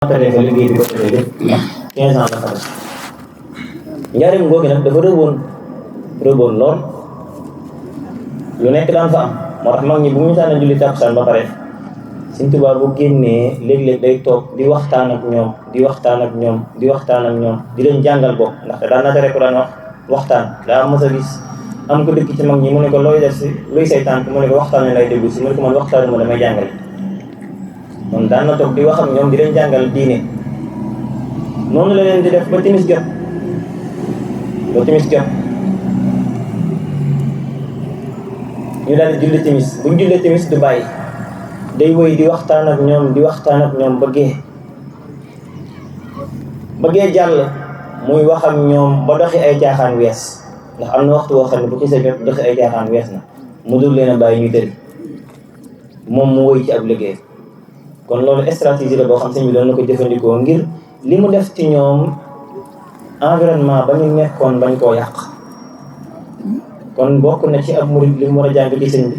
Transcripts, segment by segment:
matale fa liggéey bi ko defee lépp 15 ans la fa def njariñ googu nag dafa rëboon lool lu nekk daan fa am moo tax mag ñi bu ñu sànni julli takkusaan ba pare Sëñ Tuubaa bu génnee léeg-léeg day toog di waxtaan ak ñoom di leen jàngal bopp ndaxte daan na tere ko daan waxtaan daa mos a gis am ko dëkk ci mag ñi mu ne ko looy def si luy say tànk mu ne ko waxtaan lay déglu si mu ne ko man waxtaanu ma damay jàngale moom daan na toog di wax ak ñoom di leen jàngal diine noonu la leen di def ba timis jot ñu daal di julli timis buñ jullee timis du bàyyi day woy di waxtaan ak ñoom bëggee jàll muy wax ak ñoom ba doxi ay jaaxaan wees ndax am na waxtu woo xam ne bu xisee jot doxi ay jaaxaan wees na mu dul leen a bàyyi ñuy tëri moom mu woy ci ab liggéey kon loolu stratégie la boo xam sëñ bi doon na ko jëfandikoo ngir li mu def ci ñoom environnement ba ñu nekkoon bañ koo yàq kon bokk na ci ab murid li mu war a jàng ci sëñ bi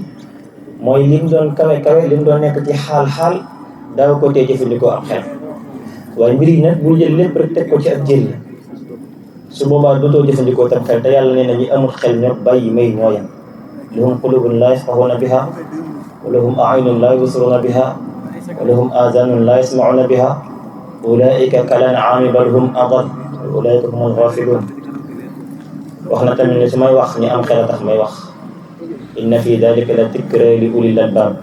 mooy li mu doon kawe li mu doon nekk ci xaal daaw ko tee jëfandikoo am xel waaye mbir yi nag bul jël lépp rek teg ko ci ab jël su boobaa dootoo jëfandikoo tam xel te yàlla nee na ñi amul xel ñoo bàyyi may ñoo yem lahum qulubun laa yafqahuuna biha wa lahum a'yunun laa yubsiruuna biha wa lahum aazaanun laa yasma'uuna biha ulaa'ika kal an'aami bal hum adall ulaa'ika humul ghaafiluun wax na tamit ne su may wax ñi am xel a tax may wax inna fi daalika la dikraa li ulil albaab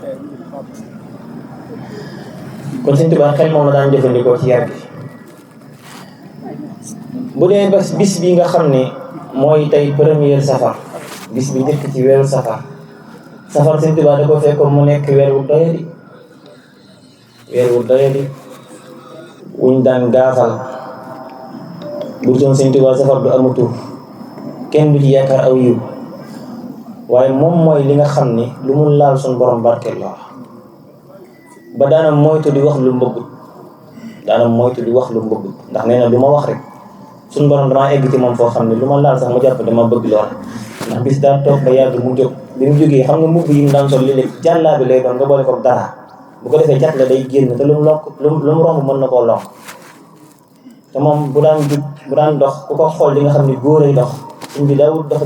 kon Sëñ Tuubaa xel moom la daan jëfandikoo ci yar bi bu dee bés bis bi nga xam ne mooy tey première safar bis bi njëkk ci weeru safar Sëñ Tuubaa da ko fekkoon mu nekk weer wu doyadi wuñ daan gaafal bu doon Sëñ Tuubaa safar du amu tur kenn du ci yaakaar aw yiw waaye moom mooy li nga xam ni lu mu laal suñu borom barkeel la ba daana moytu di wax lu mbëggut ndax nee na lu ma wax rek suñu borom damaa egg ci moom foo xam ne lu ma laal sax mu jàpp dama bëgg lool ndax bis daa toog ba yàgg mu jóg bi mu jógee xam nga mbubb yi mu daan sol léeg-léeg jàllaa bi lay doon nga boole ko dara bu ko defee cat la day génn te lu mu romb mën na koo lonk te moom bu daan dox ku ko xool di nga xam ne góor ay dox suñ bi daawul dox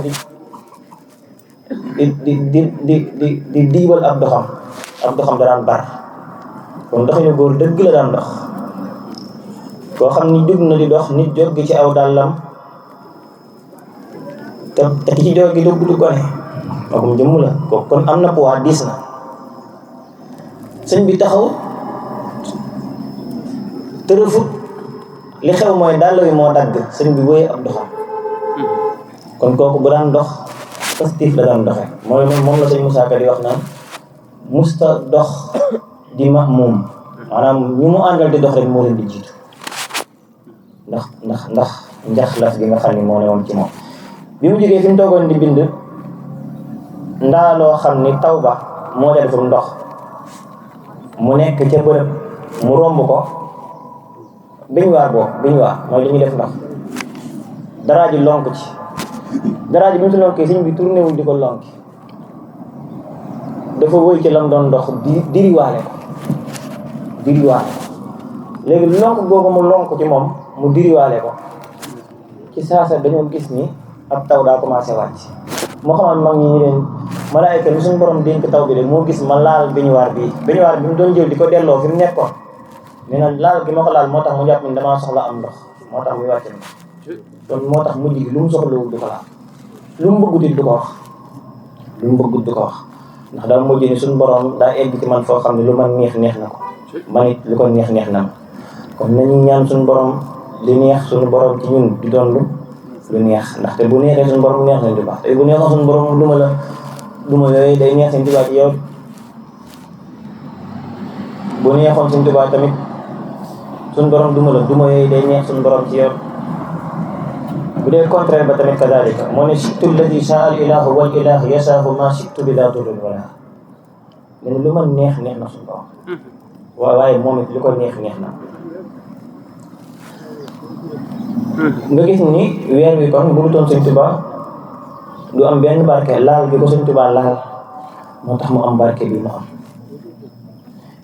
di diibal ab doxam da daan bar kon doxinu góor dëgg la daan dox koo xam ni jóg na di dox nit jóg ci aw dàllam te ki ci jóg gi du gone magum jëmm la kooku kon am na poids diis na sëñ bi taxaw tërëfut li xew mooy dàll wi moo dagg sëñ bi wéy ab doxam kon kooku bu daan dox positif la daan doxe moom la sëñ Moussa Ka di wax naan musta dox di ma'muum maanaam ñu mu àndal di dox rek moo leen di jiitu ndax njaxlaf gi nga xam ni moo ne woon ci moom bi mu jógee fi mu toogoon di bind ndaa loo xam ni taw ba moo ca defum ndox mu nekk ca bërëb mu romb ko biñuwaar mooy li ñuy def ndox daraa ji lonk ci daraa ji bi mu si lonkee sëñ bi tourné wul di ko lonki dafa wëy ci lam doon ndox diriwaale ko léegi lonk googu mu lonk ci moom mu diriwaale ko ci saasa dañoo gis ni ab taw daa commencé wàcc moo xamal mag ñi ñu leen malaayka mi suñu borom dénk taw bi de moo gis ma laal biñuwaar bi mu doon jël di ko delloo fi mu nekkoon nee na laal gi ma ko laal moo tax mu jàpp ni damaa soxla am ndox moo tax muy wàcc na kon moo tax mujj gi lu mu soxlawul du ko laal lu mu bëggut du ko wax ndax daa mujj ni suñu borom daa egg ci man foo xam ne lu man neex na ko man it lu ko neex na ma kon nañu ñaan suñu borom li neex suñu borom ci ñun di doon lu neex ndaxte bu neexee suñu borom neex nañ di baax te bu neexoon suñu borom duma yooyu day neex Sëñ Tuubaa ci yow bu neexoon Sëñ Tuubaa tamit suñu borom duma yooyu day neex suñu borom ci yow bu dee contraire ba tamit kadalika moo ne situ alladi saa al ilahu wal ilahu yasaahu ma situ bi daa tudul wala len lu ma neex na suñu borom waaye moom it lu ko neex na nga gis ni weer wi kon bu doon Sëñ Tuubaa du am benn barke laal bi ko Sëñ Tuubaa laal moo tax mu am barke bi mu am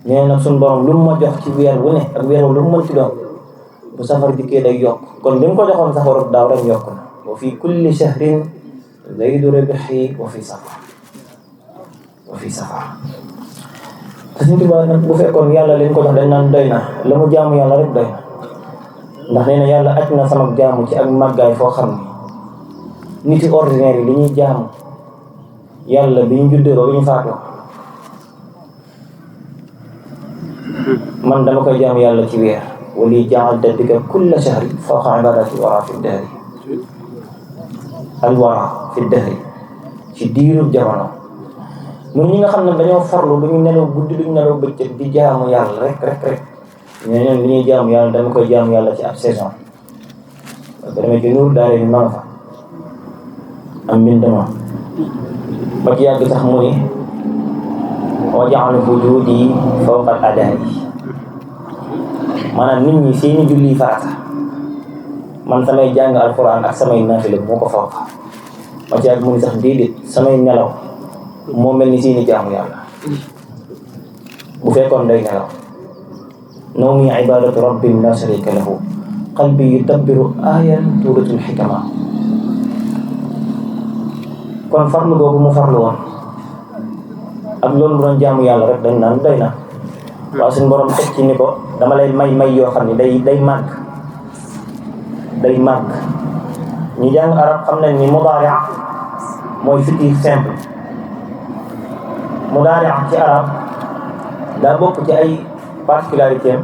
nee nag suñu borom lu mu ma jox ci weer wu ne ak weer wu lu mu mënti doon bu safar dikkee day yokk kon li mu ko joxoon safaru daaw rek yokk na wa fi kulli shahrin zaydu ribhi wa fi safar te Sëñ Tuubaa nag bu fekkoon yàlla leen ko jox dañ naan doy na la mu jaamu yàlla rek doy na ndax nee na yàlla aj na sama jaamu ci ak màggaay foo xam ne nit yi ordinaire yi li ñuy jaamu yàlla bi ñu juddoo ba bi ñu faatoo man dama koy jaamu yàlla ci weer wali ja'alta bika kulla shahri fawqa ibadati wara fi dahri al wara fi dahri ci diiru jamono mun ñi nga xam ne dañoo farlu du ñu nelaw guddi du ñu nelaw bëccëg di jaamu yàlla rek ñooñu li ñuy jaamu yàlla dama koy jaamu yàlla ci ab saison ba demee ci nuur daal ni ma nga fa am mbindama ba ci yàgg sax mu ni wa ja'ala wujudi fawqa al-ada'i maanaam nit ñi seeni julli farata man samay jàng alquran ak samay naafila moo ko fawqa ba ci yàgg mu ni sax déedéet samay nelaw moo mel ni seeni jaamu yàlla bu fekkoon day nelaw nawmi ibadatu rabbin la sharika lahu qalbi yudabbiru ayan tuuratul xikama kon farlu googu mu farlu woon ak loolu mu doon jaamu yàlla rek dañ naan doy na waaye suñu borom teg ci ni ko dama lay may yoo xam ne day màgg ñu jàng arab xam nañ ni mudaari mooy futur simple mudaari ci arab daa bokk ci ay particularité am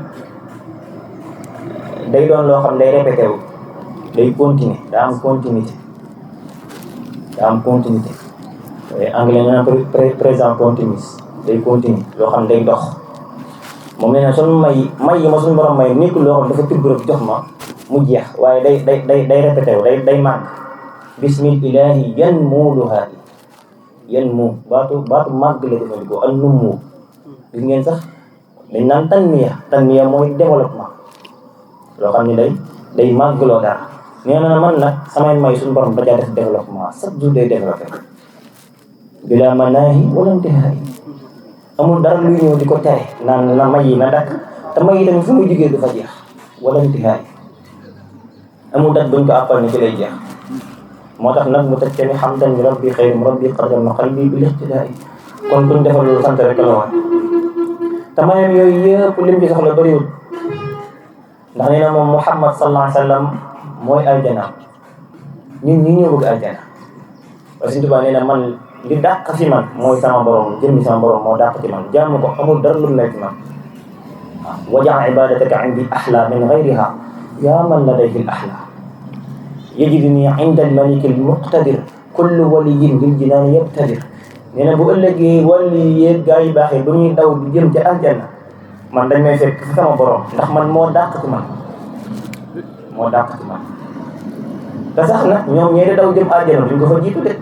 day doon loo xam day répété wu day continuer daa am continuité anglais ñu naan présent continuous day continue loo xam day dox moom nee na suñu may yi ma suñu borom may nekkul loo xam dafa tibb rek jox ma mu jeex waaye day répété wu day màgg bismil ilahi yan muuluhaa yan mu baatu màgg la jëfandikoo an nummu gis ngeen sax dañ naan tanmiya mooy développement loo xam ne day màggloo dara nee na man nag samay may suñu borom dajaa def développement chaque jour day développé bila manaahi wala intihaa'i amul dara luy ñëw di ko tere naan na may yi na dakk te may yi tamit fu muy jógee du fa jeex wala intihaa'i amul dat buñ ko àppal ni ci lay jeex moo tax nag mu teg te ni hamdan li rabbi xayrum rabbi qadama qalbi bil ihtidaa'i kon buñ defal loolu sant rek la woon te mayam yooyu yëpp lim ci soxla bëriwul ndax nee na moom Muhammad sallallahu alayhi wa sallam mooy aljana ñun ñi ñoo bëgg aljana parce que Sëñ Tuubaa nee na man li dàq fi man mooy sama borom jëmmi sama borom moo dàq ci man jaamu ko amul dara lu mel ci man waaw wajaa ibadataka indi ahla min gayriha yaa man ladayhi al ahla yajiduni inda al maliki al muqtadir kullu waliyin lil jinaani yabtadir nee na bu ëllëgee wàllu yéeg gaa yi baaxee bu ñuy daw di jëm ci aljanna man dañ may fekk fi sama borom ndax man moo dàq ci man te sax nag ñoom ñee di daw jëm aljanna duñ ko fa jiitu de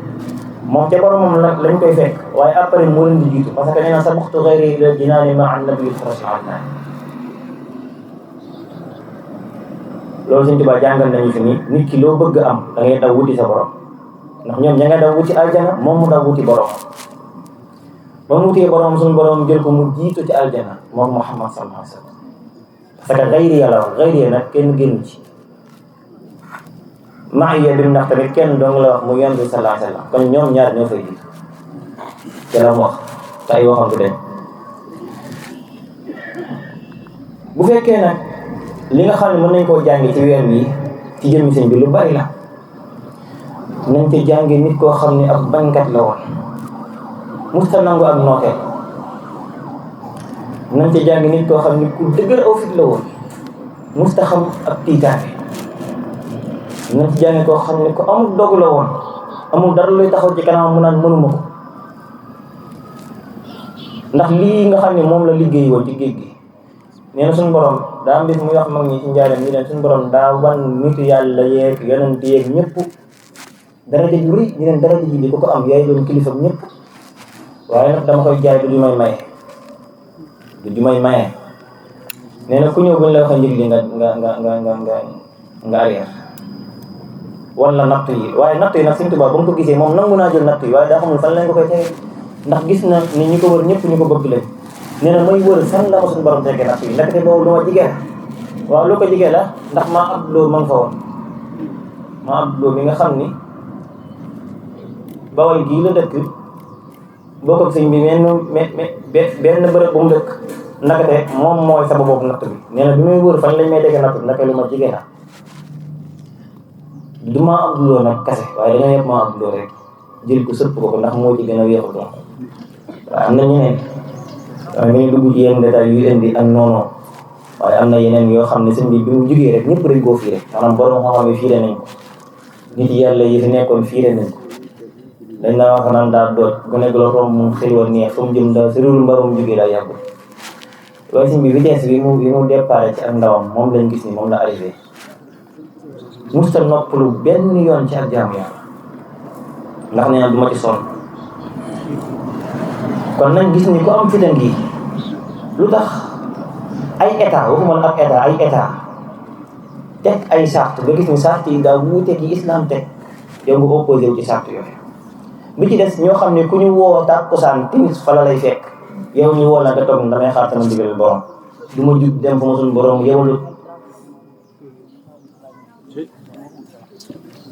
moom ca boromam lañ koy fekk waaye après moo leen di jiitu parce que nee na sabaqtu ghayri ila jinaani ma'a nabi farashi alnaani loolu Sëñ Tuubaa jàngal nañu fi ni nit ki loo bëgg am da ngay daw wuti sa borom ndax ñoom ña nga daw wuti aljana moom mu daw wuti borom ba mu wutee borom suñu borom jël ko mu jiitu ci aljana moom Muhammad sallallahu alayhi wa sallam parce que xayri yàlla wax xayri nag kenn génn ci maaya bi mu ndax tamit kenn dong la wax mu yonent bi sallallahu alayhi wa sallam kon ñoom ñaar ñoo fay jiitu te la mu wax te ay waxam du dem bu fekkee nag li nga xam ne mën nañ koo jànge ci weer wi ci jëmmi sëñ bi lu bari la nañ ca jànge nit koo xam ne ab bañkat la woon musta nangu ak nooteel nañ ca jànge nit koo xam ne ku dëgër aw fit la woon musta xam ab tiitaange nañ ci jànge koo xam ne ku amul dogu la woon amul dara luy taxaw ci kanam mu naan mënuma ko ndax lii nga xam ne moom la liggéey woon ci géej gi nee na suñu borom daa am bis muy wax mag ñi ci njaareem ñi leen suñu borom daa wan nitu yàlla yeeg yonent yeeg ñëpp daraja ju rëy ñu leen daraja ji di ko am yaay doon kilifa ñëpp waaye nag dama koy jaay du may maye nee na ku ñëw buñ la waxee njëg li nga arrière wala natt yi waaye natt yi nag Sëñ Tuubaa ba mu ko gisee moom nangu naa jël natt yi waaye daa xamul fan lañ ko koy tege ndax gis na ni ñi ko wër ñëpp ñu ko bëgg lañ nee na may wër fan la ma suñu borom tekkee natt bi ndekete boobu lu ma jigee la waaw lu ko jigee la ndax maa Abdou Lo ma nga fa woon maa Abdou Lo mi nga xam ni Bawol gii la dëkk bokk ak sëñ bi benn bërëb bu mu dëkk ndekete moom mooy sababu boobu natt bi nee na bi muy wër fan lañ may tekkee natt bi ndekete lu ma jigee la du maa Abdou Lo nag kase waaye dañoo yëpp maa Abdou Lo rek jël ko sëpp ko ndax moo ci gën a wéexu doon waaye am na ñeneen waaye ñu dugg ci yenn détails yu indi ak noonu waaye am na yeneen yoo xam ne sëñ bi mu jugee rek ñëpp dañ koo fiire maanaam borom xam-xam yi fiire nañ ko nit yàlla yi fi nekkoon fiire nañ ko dañ naa wax naan daa doot gone gu la romb mu xëy woon neex fu mu jëm daa sëriwul mba mu jugee daa yàggul waaye sëñ bi vitesse bi mu départ ci ak ndawam moom lañ gis ni moom la arrivé musta noppalu benn yoon ci ak jaamu yàlla ndax nee na du ma ci sonn kon nañ gis ni ku am fitan gi lu tax ay état waxuma la ab état ay état teg ay sart nga gis ni sart yi daa wuute gi islam teg yow nga opposé wu ci sart yooyu bi ci des ñoo xam ne ku ñu woo tàkkusaan timis fa la lay fekk yow ñu woo la nga toog damay xaar sama ndigal borom du ma jug dem fa ma suñu borom yow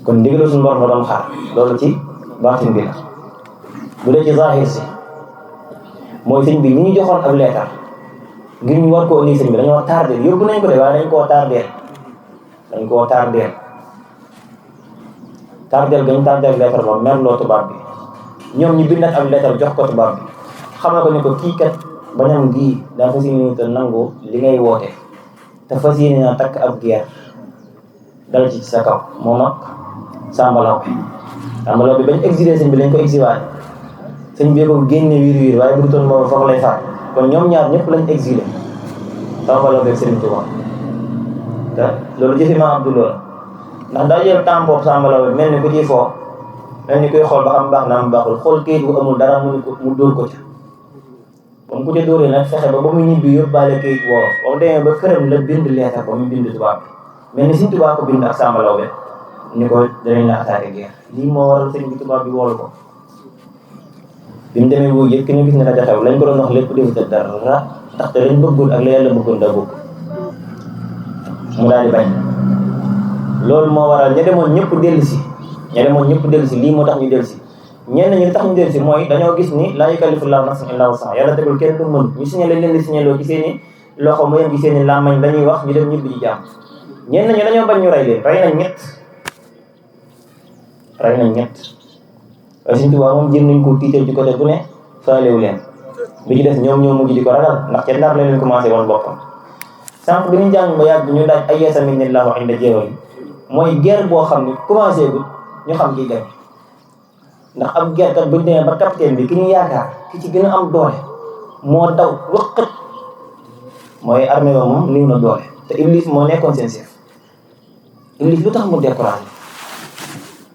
kon ndigal suñu borom la doon xaar loolu ci baatin bi la bu dee ci zahir si mooy sëñ bi ñu ñu joxoon ab leetar ngir ñu war koo indi sëñ bi dañoo tardé yóbbu nañ ko de waaye dañ koo tardeel gañ tardeel leetar ba merloo tubaab bi ñoom ñu bindat ab leetar jox ko tubaab bi xamal ko ne ko kii kat bañam gii daa fas yéene te nangu li ngay woote te fas yéene na takk ab guerre dal ci sa kaw moom ak sàmbalaw bi bañ exilé sëñ bi lañ ko exilé sëñ bi ko génne wiir waaye bu dutoon boobu foofu lay faat kon ñoom ñaar ñëpp lañ exilé sàmbalaw bi ak Sëriñ Tuubaa te loolu jëfe ma Abdou Lo ndax daa jël temps boobu sàmbalaw bi mel ni ku ciy foo mel ni koy xool ba xam baax na am baaxul xool kayit bu amul dara mu dóor ko ca moom ku ca dóoree nag fexe ba muy ñibbi yóbbaale kayit wolof ba mu demee ba këram la bind leetar ba mu bind tubaab bi mel ni Sëriñ Tuubaa ko bind ak sàmbalaw bi ni ko danañ la attaqué guerre lii moo waral sëñ bi tubaab bi woolu ko bi mu demee boobu yëpp ki ñu gis ne daja xew lañ ko doon wax lépp defuta dara ndaxte lañ bëggoon ak la yàlla bëggoon daa bëgg mu daal di bañ loolu moo waral ña demoon ñëpp dellu si lii moo tax ñu dellu si ñenn ñi li tax ñu dellu si mooy dañoo gis ni laa yukallifullaahu nafsan illaa wus'ahaa yàlla tegul kenn du mën ñu signé lañ leen di signéloo ci seen i loxo mu yem ci seen i làmmañ dañuy wax ñu dem ñibbi di jàmm ñenn ñi dañoo bañ ñu rey leen rey nañ ñett waaye Sëriñ Tuubaa moom jëm nañ ko tiital ci côté bu ne faalewu leen bi ci des ñoom ñoo mujj di ko ragal ndax ca Ndar la leen commencé woon boppam sànq bi ñu jàng ba yàgg ñu daaj ay yeesa mi ne laa wax inda jeewal yi mooy guerre boo xam ne commencé gu ñu xam kii gañ ndax ab guerre kat buñ demee ba capitaine bi ki ñu yaakaar ki ci gën a am doole moo daw wëqat mooy armée ba moom niw na doole te Iblis moo nekkoon seen chef Iblis lu tax mu découragé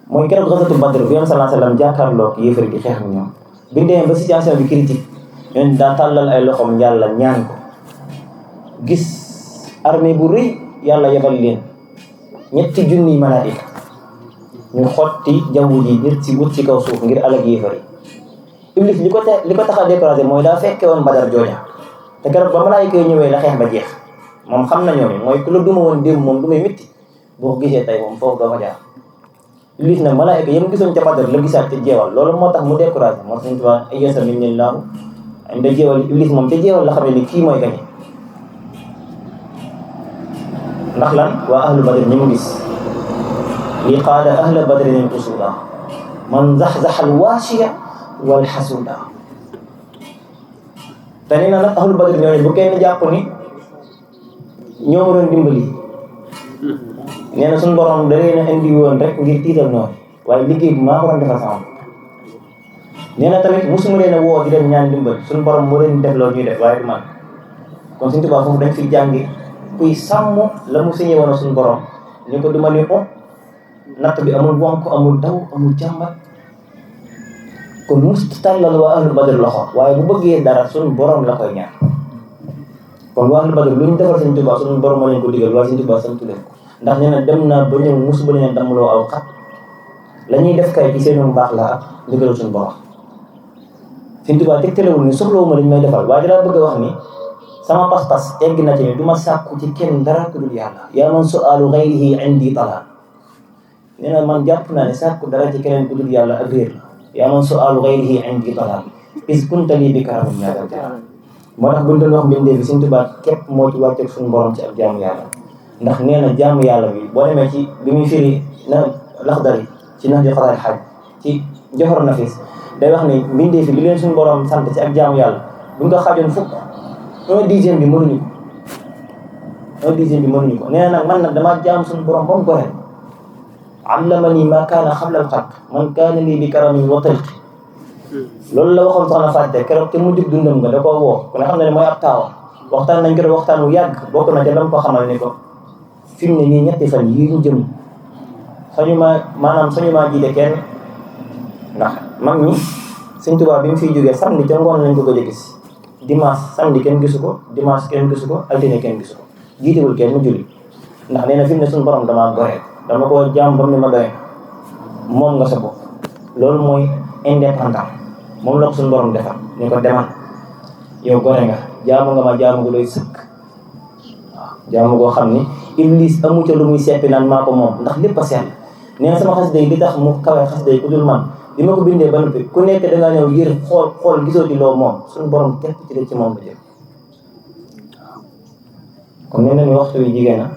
mooy keroog xasatu Badr bi Yonent sallallahu alayhi wasallam jàkkaarloo ak yéefar di xeex ak ñoom bi ñu demee ba situation bi critique ñoom daa tàllal ay loxoom yàlla ñaan ko gis armée bu rëy yàlla yebal leen 3,000 malaayika ñu xotti jaww ji ngir ci wut ci kaw suuf ngir alag yéefar yi Iblis li ko tax a découragé mooy daa fekke woon Badar jooja te keroog ba malaayika yi ñëwee la xeex ba jeex moom xam na ñooñu mooy ku la duma woon démb moom du may métti boo ko gisee tey moom foofu doo fa jaar Iblis nag malaayika yam gisoon ca Badar la gisaat ca jeewal loolu moo tax mu découragé moo tax ñu tubaab ay yeesa min leen laahu inda jeewal Iblis moom ca jeewal la xam ne ni kii mooy gañe ndax lan waa ahlu badr ñi mu gis li qaada ahla badrin usuda man zaxzaxa alwaasiya wal xasuuda te nee na nag ahlu badr ñooñu bu kenn jàpp ni ñoo ma doon dimbali nee na suñu borom da leen a indi woon rek ngir tiital noonu waaye liggéey bi maa ko doon defal sama nee na tamit musuma leen a woo di dem ñaan dimbal suñu borom moo leen def loolu ñuy def waaye du man kon suñu tubaab foofu dañ fi jàngi kuy sàmm la mu signé woon suñu borom ñu ko duma ni natt bi amul wonk amul daw amul jàmbat kon must tàllal waa ahlu badr loxo waaye bu bëggee dara suñu borom la koy ñaan kon waa ahlu badr lu ñu defal suñu tubaab suñu borom moo leen ko digal waaye suñu tubaab santu leen ko ndax nee na dem naa ba ñëw musu ba leen damloo aw xat la ñuy def kay ci seenu mbaax la ak ndigal suñu borom Sëñ Tuubaa tegtalewul ni soxlawuma dañ may defal waaye dalaa bëgg a wax ni sama pas-pas egg na ci ni du ma sàkku ci kenn dara ku dul yàlla yaa man su'aalu ghayrihi indi talaa nee na man jàpp naa ne sàkku dara ci keneen ku dul yàlla ak réer la yaa man su'aalu ghayrihi indi talaa is kunta lii bi karamin yaa dal jalal moo tax buñ doon wax mbindee bi Sëñ Tuubaa képp moo ci wàcceeg suñu borom ci ab jaamu yàlla ndax nee na jaamu yàlla bi boo demee ci bi muy firi na Laxdari ci nax di xalaat xaaj ci Jawharu Nafiis day wax ni mbindee fi li leen suñu borom sant ci ak jaamu yàlla buñ ko xaajoon fukk 1/10 bi mënuñu ko 1/10 bi mënuñu ko nee na nag man nag damaa jaam suñu borom ba mu goreel allamani ma kaana xabla al xalq man kaana lii bi karamin wa talqi loolu la waxoon soxna Fatou keroog te mujjug dundam nga da koo woo ku ne xam ne mooy ab taawam waxtaan nañ ko waxtaan wu yàgg bokk na ca lam ko xamal ni ko fi mu ne nii ñetti fan yii ñu jëm sañu maa jiite kenn ndax mag ñi Sëñ Tuubaa bi mu fiy jógee samedi ca ngoon lañ ko gëj a gis dimanche samedi kenn gisu ko dimanche kenn gisu ko altine kenn gisu ko jiitewul kenn mu julli ndax nee na fi mu ne suñu borom damaa goreel dama ko jaam bam ni ma doy moom nga sa bopp loolu mooy indépendant moom la ko suñu borom defal ni ko demal yow gore nga jaamu nga ma jaamu gu doy sëkk waaw jaamu goo xam ni Iblis amu ca lu muy seppi naan maa ko moom ndax lépp a sell nee na sama xasida yi li tax mu kawe xasida yi ku dul man bi ma ko bindee ba noppi ku nekk dangaa ñëw yër xool gisoo ci loo moom suñu borom képp ci la ci moom la jëm waaw kon nee na ni waxtu wi jigéen na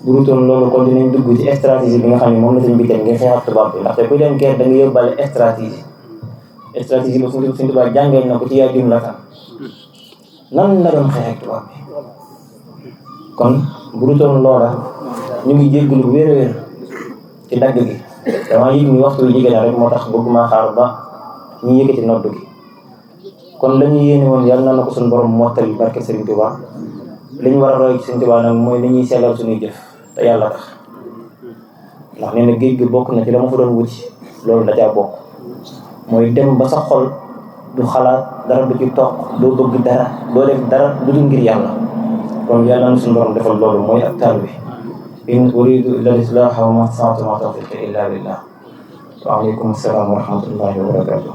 bu rutoon loolu kon dinañ dugg ci stratégie bi nga xam ne moom la sëñ bi teg ngir xeexat tubaab bi ndaxte kuy dem guerre da nga yóbbaale stratégie ba Sëñ Tuubaa jàngee na ko ci yaa jumlatan nan la doon xeex ak tubaab bi kon bu rutoon loola ñu ngi jéggulu wér a wér ci dagg gi damaa yëg ni waxtu wi jigéen na rek moo tax bëgguma xaar ba ñu yëkkati nodd gi kon la ñu yéene woon yàlla na ko suñu borom mottali barke Sëriñ Tuubaa li ñu war a roy ci Sëriñ Tuubaa nag mooy li ñuy sellal suñuy jëf te yàlla tax ndax nee na géej gi bokk na ci la ma fa doon wuti loolu da caa bokk mooy dem ba sa xol du xalaat dara du ci toog doo bëgg dara doo def dara lu dul ngir yàlla kon yàlla na suñu borom defal loolu mooy ak taal bi in uridu illa al-islaha wa ma stata'tu wa ma tawfiqi illa billah wa alaykum assalam wa rahmatullahi wa barakatuh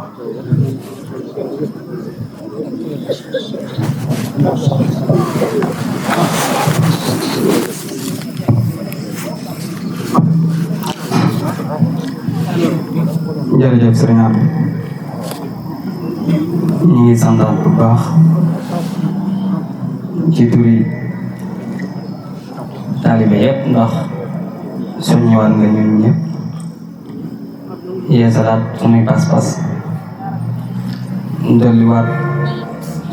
jërëjëf sëriñ Abdou ñu ngi santaat bu baax ci turi taalibe yëpp ndax soññiwaat nga ñun ñëpp yeesalaat suñuy pas-pas dolliwaat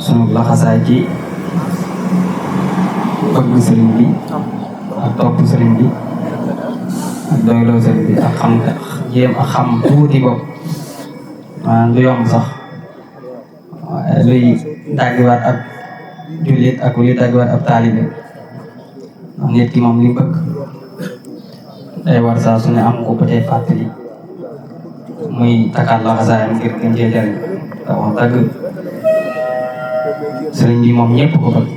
suñu laxasaay ci bëgg sëriñ bi ak topp sëriñ bi ak doyloo sëriñ bi ak xam jéem a xam tuuti bopp maanaam du yomb sax waaye luy tàggiwaat ak jullit ak luy tàggiwaat ab taalibe ndax nit ki moom li bëgg day war saa su ne am ko peut-être fàttali muy takkaat laxasaayam ngir gën cee jëriñ te wax dëgg sëriñ bi moom ñëpp ko bëgg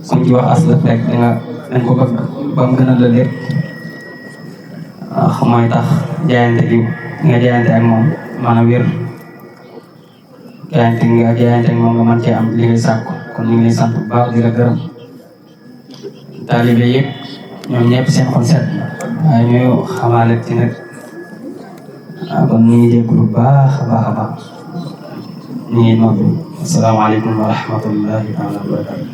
suñ ci wax aslëf rek dañ ko bëgg ba mu gën a la lépp mooy tax jaayante gi nga jaayante ak moom maanaam wér jaayante ak moom nga mën cee am li ngay sàkku kon ñu ngi lay sant bu baax di la gërëm taalibe yëpp ñoom ñëpp seen xol set waaye ñooy xamaale ci nag kon ñu ngi jégalu bu baax a baax a baax ñu ngi noppi asalaamaaleykum wa rahmatullahi taala wa barakatu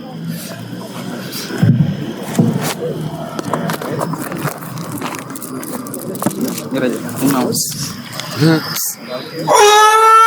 jërëjëf